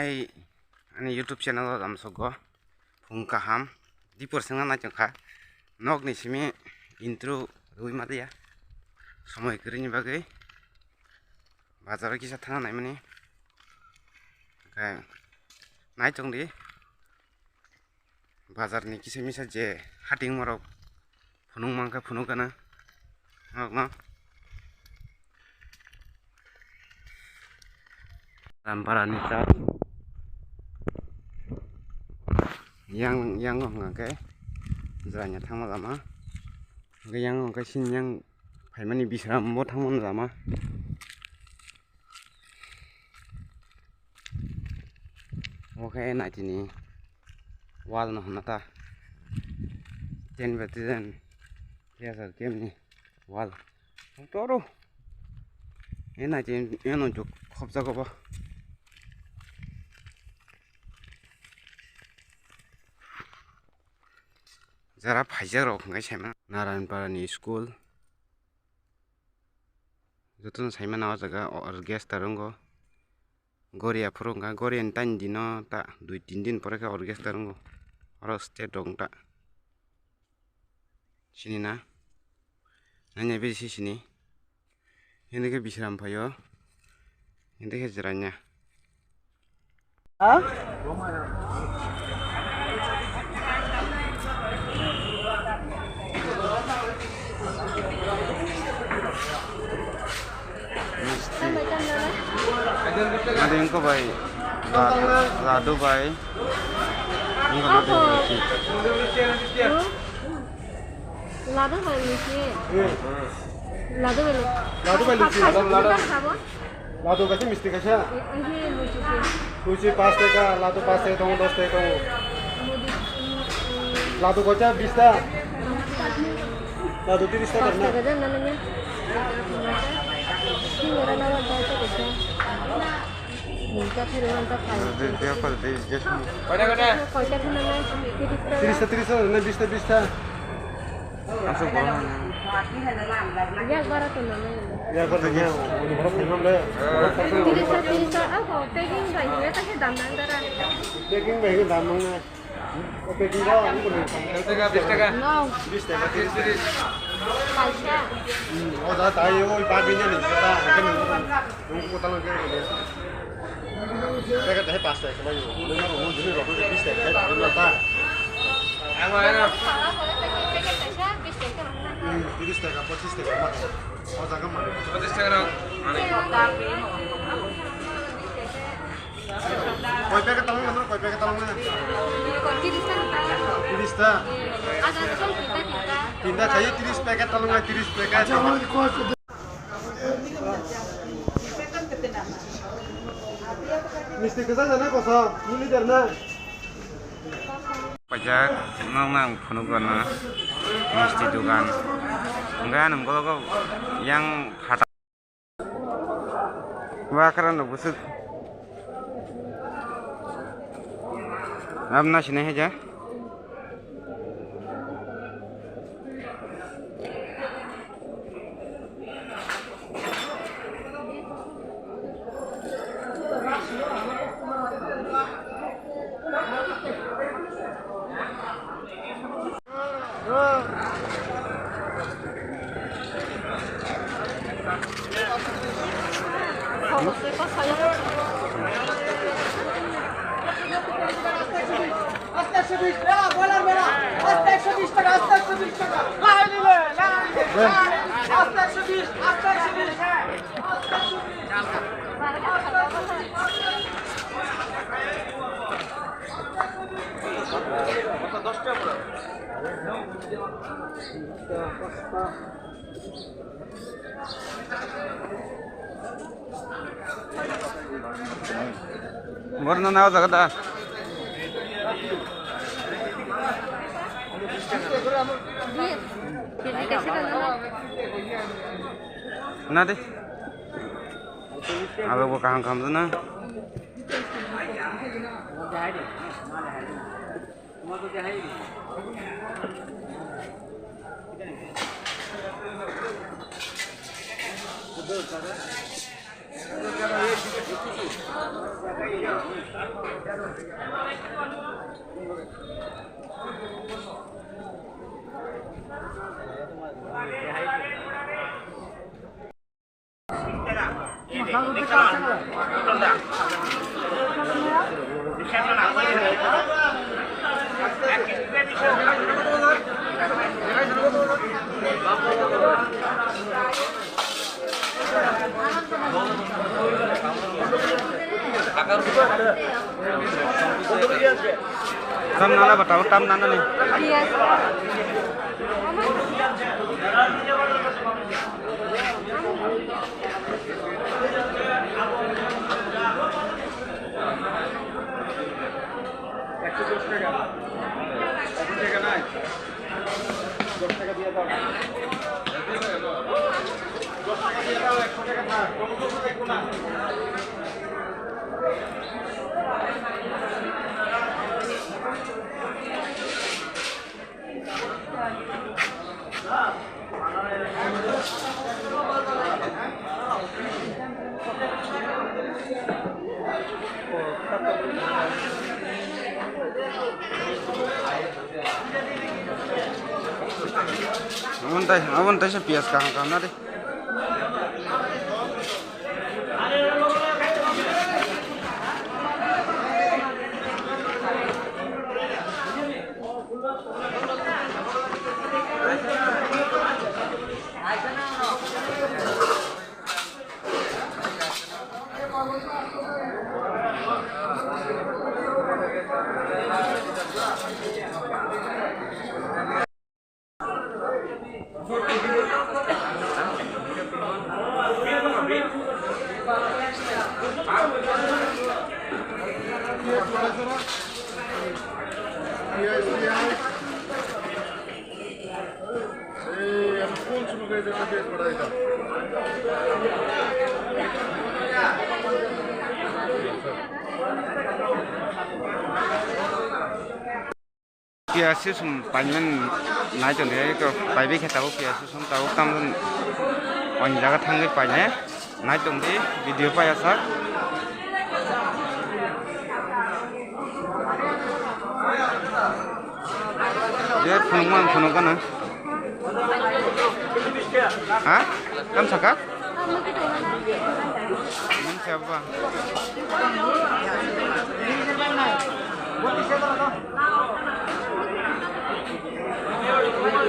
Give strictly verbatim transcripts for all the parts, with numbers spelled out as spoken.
Ai, ani YouTube channel o lamsogo phung kaham dipor sengna nai chongkha. Nokni simi intro rwi madiya. Somoi kwrwini bagwi bazar o kisa thangna naimani. Khe nai chongdi. Bazar ni kisa misa je hating morok phunuk mankha phunuk gana. Nokno. Rampara ni ta. Yang, yang hwnka khe jwranya thangma lama. Hwnkhe yang hwnka sini yang phaimani Bisrambo thangmani lama. Oke, naitini wall no hwnna ta. Ten by ten P S R game ni wall. Toro. E naitini eno juk khopjago bo. Jara phaijak rok hwnkhai saimano Narayanpara ni school. Jotono saimano o jaga orchestra wngo. Gori aphuru wngkha, gori ani taini dino ta dui tin din pore khe orchestra wngo. Oro stage rok wngta. Sini na? Nanya bisi sini. Hindi khe Bisram phaio. Hindi khe jwranya. Ha? Misti. Ada yang kau bai. Ladu, ladu bai. Enggak ada yang kau. Ladu bai luchi. Ladu bai luchi. Ladu bai luchi. Ladu, ladu. Ladu kaisa, misti kaisa. Ehe, luchi se. Luchi paanch taka, ladu paanch taka tongo, dos taka tongo. Ladu kaisa, bis ta. Ladu tiris taka na. Paanch taka jan na nanya. Singara na wan ta kaisa. Nungka phiri wan ta phai. Koita khana nai? Tiris ta, tiris ta na, bis ta, bis ta. Asok bol. Yak bara to nang nai. Yak bara to nang nai. Uni bara phai mam le. Tiris ta, tiris ta. Ako packing bai hile ta khe dam nang dara. Packing bai hile dam nang nai. O packing da, ang ko nang. Bis taka, bis taka. No. Bis taka, tiris, tiris. Paisa. Hmm, o da tai o ba bi ne ni ta. Ang ko ta lang ke. Packet hai paanch taka khe bai o. Nang aro mo jini rok khe bis taka khe bai o ta. Ang ma, ang ma. Packet kaisa bis taka rok na. Hmm, tiris taka, pochis taka ma. O jaga ma. Pochis taka rok. Koi packet tolong na, koi packet tolong na? Tiris ta. Tiris ta. Ada tu kan kita, kita. Tinta khaye tiris packet tolong na, tiris packet. Misti kwchang jana kosom, mili der na. Pajak, nang nang phunuk gana, misti dugan. Hwnkhe ani ulo go yang phatha. Wa khara no busuk. Ab na sinai haja. আস্তা একশো বিশ, মেলা, ব্রয়লার মেলা। আস্তা একশো বিশ টাকা, আস্তা একশো বিশ টাকা। লাগাই দিলে, লাগাই দিলে। আস্তা একশো বিশ, আস্তা একশো বিশ। Borno na jaga da. Na de. Abo bo kaham kaham na. Tam nana batao, tam nana ni. একশো দশ টাকা। এখন টাকা নাই। দশ টাকা দিয়ে দাও। দশ টাকা দিয়ে দাও, একশো টাকা থাক। কোনো কিছু দেখবো না। Aboni tai, aboni taisa piyas kaham kaham na de. Piyas sum paimani nai tongdi, eko paibai khe tabuk piyas sum tabuk tamjani oin jaga thangwi painai. Nai tongdi, video paiya sak. Je phunukma ang phunuk gana. Ha? Kam saka? Nang siapa?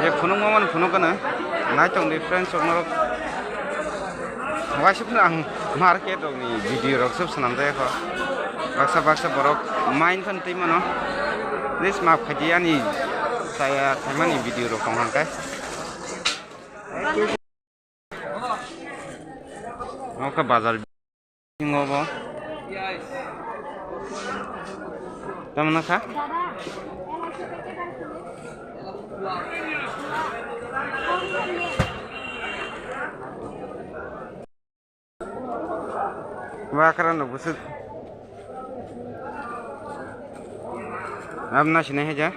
Ye phunuk mamani phunuk kana. Nai tong di friends rok norok. Waisa phano ang market rok ni video rok sob swnam jaya kho. Baksa baksa borok main phan twi mano. Please maaf khai di ani saya thaimani video rok tong hang kai. Oke, bazar bingo bo. Tamna kha? Wa kara no busuk. Am na sinai haja.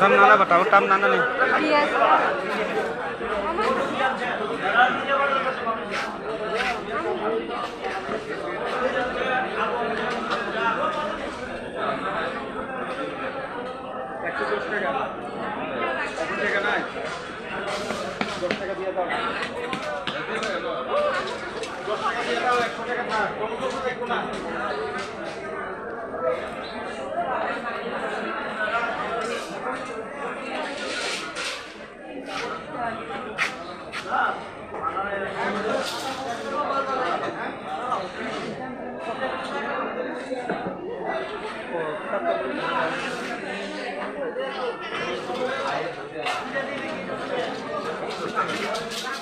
Tam nana batao, tam nana ni. Piyas. একশো দশ টাকা। এখন টাকা নাই। দশ টাকা দিয়ে দাও। দশ টাকা দিয়ে দাও, একশো টাকা থাক। কোনো কিছু দেখবো না।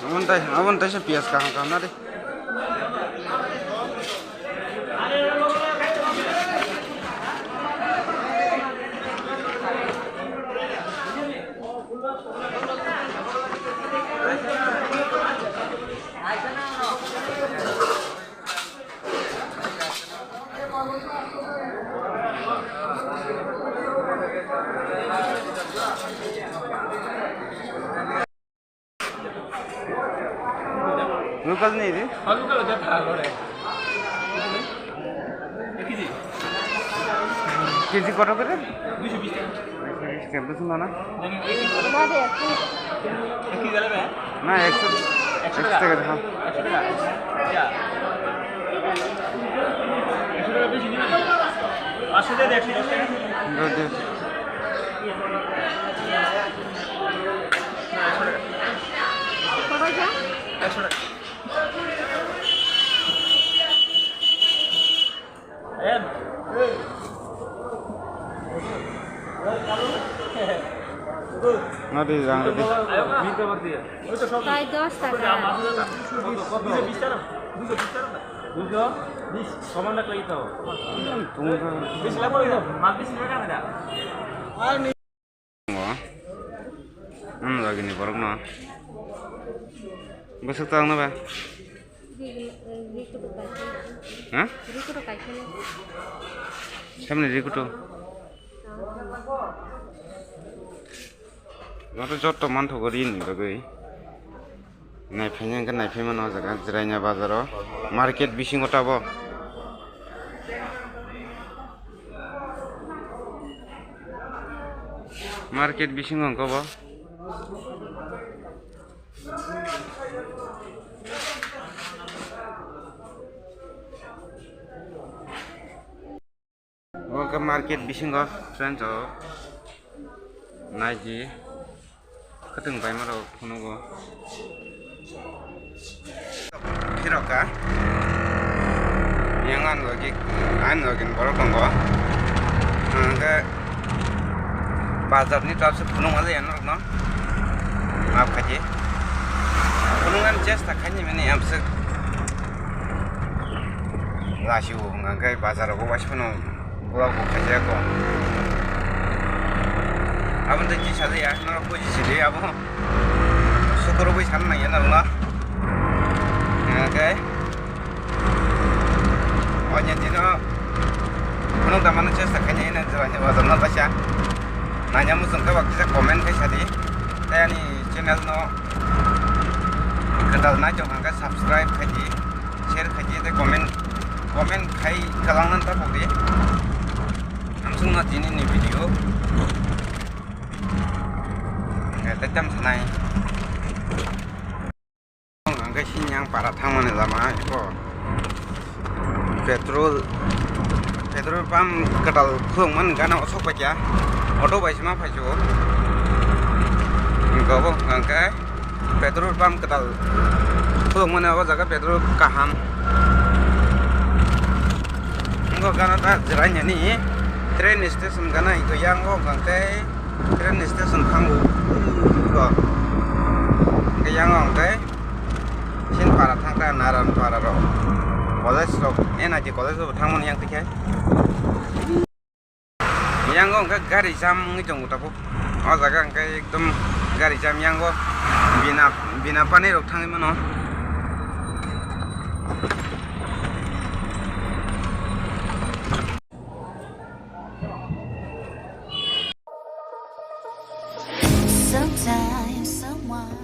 Aboni tai, aboni taisa piyaj kaham kaham na de. Local ni ri? Local aja tha gore. Kg? Kg koto kore? Duiso bis taka. Duiso bis taka, buji mano? Nani? Na de, ek kg. Ek kg jale be? Na, ekso, ekso taka. Ekso taka, ha. Ekso taka. Ya. Ekso taka besi niba. Paanso de, ekso dos taka. Do, do. Nadi jang nadi. Prai dos taka. Ang lagi ni borok no. Bwswk ta ang no ba? Ha? Samni rikuto. Joto joto manthogo rini bagwi. Naiphaini hwnkhe naiphaimano o jaga Jirania bazaro market bisingo tabok. Market bisingo hwnkhe bo. Obo khe market bisingo friends o naidi kwtwng paima rok phunugo. Phiroka yang ang logi ang logi borok tongo. Hwnkhe bazar ni twlap se phunuk ma jaya norok no. Maaf khaidi. Phunuk nani chesta khaini mani amswk. Lasi bo hwnka khe bazar rogo waisa phano vlog bo khaijak kho. Abo tei kisa de ya, norok buji sidi abo. Sukurubui sana nangya norok no. Hwnka khe. Onya dino phunuk da mano chesta khaini hwnwi jora ni bazar no baisa. Nanya muchung khe ba kisa comment khai sadi. Tei ani channel no kwtal nai tong hwnka khe subscribe khaidi. Share khaidi tei comment, comment khai kwlangna ta pokdi. Hamsung no tini ni video. Eh, tei tam sanai. Ang khe sini ang para thangmani lama eko. Petrol, petrol pump kwtal khulungmani gana osok paikha. Auto bai sima phaisu. Gobo hwnkha khe. Petrol pump kwtal khulukmani obo jaga petrol kaham. Wngkha gana ta Jirania ni train station gana hwnkhe yang o hwnkha tei train station thango. Wngkha hwnkhe yang o hwnkhe Sinpara thangkha Naranpara rok college rok N I T college rok thangmani yang tikhe. Yang o hwnkhe gari jam wngwi tongo tabuk. O jaga hwnkhe ekdom gari jam yang o bina, bina pani rok thangwi mano. Sometimes someone